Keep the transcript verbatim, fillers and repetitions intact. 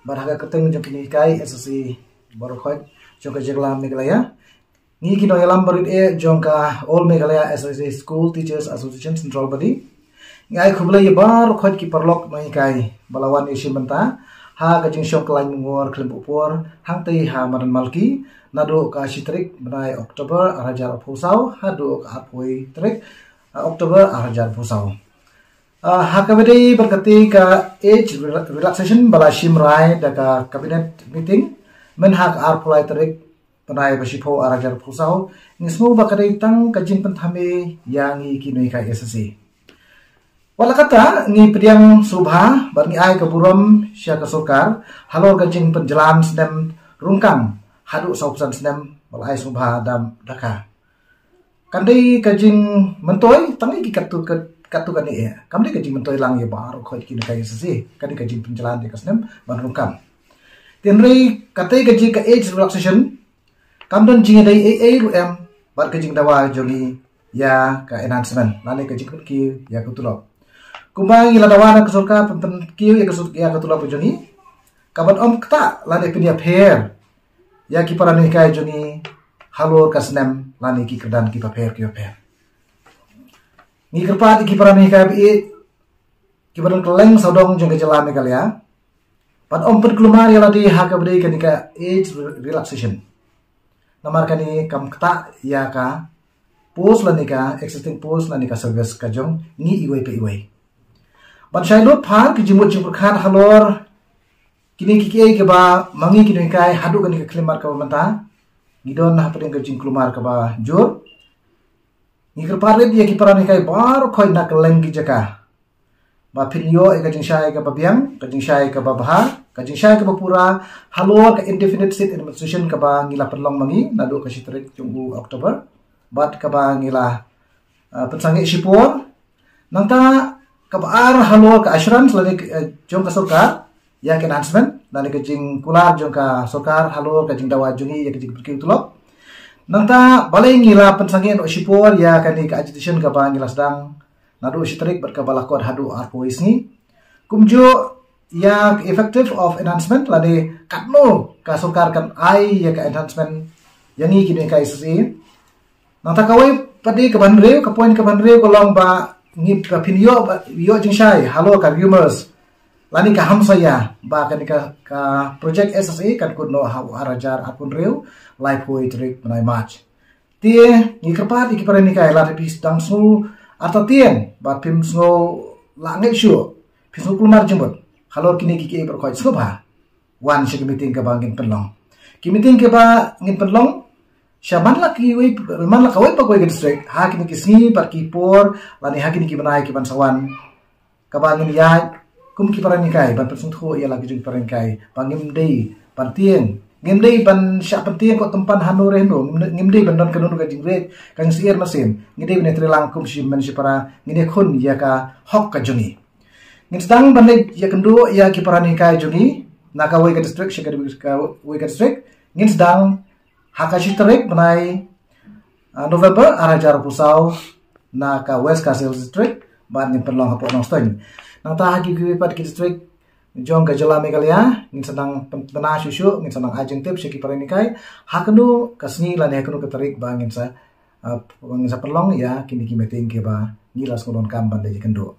Bad ha ka kyrteng jong ki nonghikai S S A baroh khoit jong ka jylla Meghalaya, ngi ki nongïalam barit eh jong ka All Meghalaya S S A School Teachers Association Central Body, ngi ai khublei ïa baroh khoit ki paralok nonghikai ba la wan ïashim bynta ha ka jingshong kyllain Mungor Khlem Puh Por hangtei ha madan Malki, naduh ka shi tarik bnai October ar hajar arphew saw haduh ka arphew tarik, ah, October ar hajar arphew saw. Ah, ha kaba ïadei bad katei ka age rela-, relaxation ba la shim rai da ka cabinet meeting mynha ka arphew lai tarik bnai ba shiphew ar hajar arphew saw, ngi sngew ba ka dei tang ka jingpynthame ïa ngi ki nonghikai S S A. Wat la katta, ngi pdiang sngewbha bad ngi ai ka burom sha ka sorkar halor ka jingpynjlan snem rung kam haduh sawphew san snem ba la ai sngewbha da ka. Kan dei ka jingmyntoi tang ïa ki katto kat-, katto katne eh. Kam dei ka jingmyntoi lang ïa baroh khoit ki nonghikai S S A. Kan dei ka jingpynjlan ïa ka snem ban rung kam. Hynrei katei ka jing ka age relaxation kam don jingïadei ei ei ruh em bad ka jingdawa jong ngi ïa ka enhancement lane ka jingpynkiew ïa ka tulop. Kumba ngi la dawa na ka sorkar pyn-, pynkiew ïa ka sur-, ïa ka tulop jong ngi, ka ban ym ktah lane pynïapher ïa ki para nonghikai jong ngi halor ka snem lane ki kyrdan kiba pher kiba pher. Ngi kyrpad ïa ki para nonghikai ba ïeit kiba don kylleng sawdong jong ka jylla Meghalaya ban ym pynkulmar ïa lade ha kaba dei kane ka age re-, relaxation. Namar kane kam ktah ïa ka post lane ka existing post lane ka service ka jong ngi iwei pa iwei. Ban shai lut phar ki jingmut jingpyrkhat halor kine kiei kiei kiba ma ngi ki nonghikai haduh kane ka khyllipmat kaba mynta, ngi don hapdeng ka jingkulmar kaba jur. Ngi kyrpad rit ïa ki para nonghikai baroh khoit na kylleng ki jaka ba phin ïoh ïa ka jingshai kaba biang, ka jingshai kaba bha, ka jingshai kaba pura halor ka indefinite seat administration kaba ngi la pynlong ma ngi naduh ka shi tarik jong u October bad kaba ngi la, uh, pynsangeh shipor. Nangta kaba ar halor ka assurance lane, uh, jong ka sorkar ïa ka enhancement lane ka jingkular jong ka sorkar halor ka jingdawa jong ngi ïa ka jingpynkiew tulop. Nangta balei ngi la pynsangeh noh shipor ïa kane ka agitation kaba ngi la sdang naduh shi tarik bad kaba la kot haduh arphew sngi. Kumjuh ïa ka effective of enhancement lane katno ka sorkar kan ai ïa ka enhancement ïa ngi ki nonghikai S S A. Nangta kawei pat de kaba hynriew, ka point kaba hynriew ka long ba ngi ba phin ïoh ba ïoh jingshai halor ka rumours lane ka hamsaïa ba kane ka, ka project S S A kan kut noh ha u ar hajar arphew hynriew, laiphew tarik bnai March. Te ngi kyrpad ïa ki para nonghikai lada phi sdang sngew artatien bad phim sngew lah ngeit shuh, phi sngew kulmar jingmut halor kine kiei kiei baroh khoit, sngewbha wan sha ki meeting kaba ngin pynlong. Ki meeting kaba ngin pynlong sha man la kiwei, man la kawei pa kawei ka district ha kine ki sngi bad ki por lane ha kine ki bnai ki ban sa wan, kaba ngin ïaid kum ki para nonghikai ban pynsngewthuh ïa la ki jong ki para nonghikai ba ngim dei ban tieng, ngim dei ban shah pyntieng ko tympan hano re hano, ngim, ngim dei ban don kano kano ka jingriej ka jingsyier mynsiem. Ngi dei ban ïatreilang kum shi hynmen shi para, ngin ïakhun ïa ka hok ka jong ngi. Ngin sdang ban leit ïakynduh ïa ki para nonghikai jong ngi na kawei ka district sha kawei ka district. Ngin sdang ha ka shi tarik bnai, ah, November ar hajar arphew saw na ka West Khasi Hills District bad ngin pynlong hapoh Nongstoiñ. Nangta ha kiwei pat ki district jong ka jylla Meghalaya ngin sa nang pyn-, pynbna shuh shuh, ngin sa nang ai jingtip sha ki para nonghikai ha kano ka sngi lane ha kano ka tarik ba ngin sa, ah, ngin sa pynlong ïa kine ki meeting kiba ngi la sngewdonkam ban leit ïakynduh.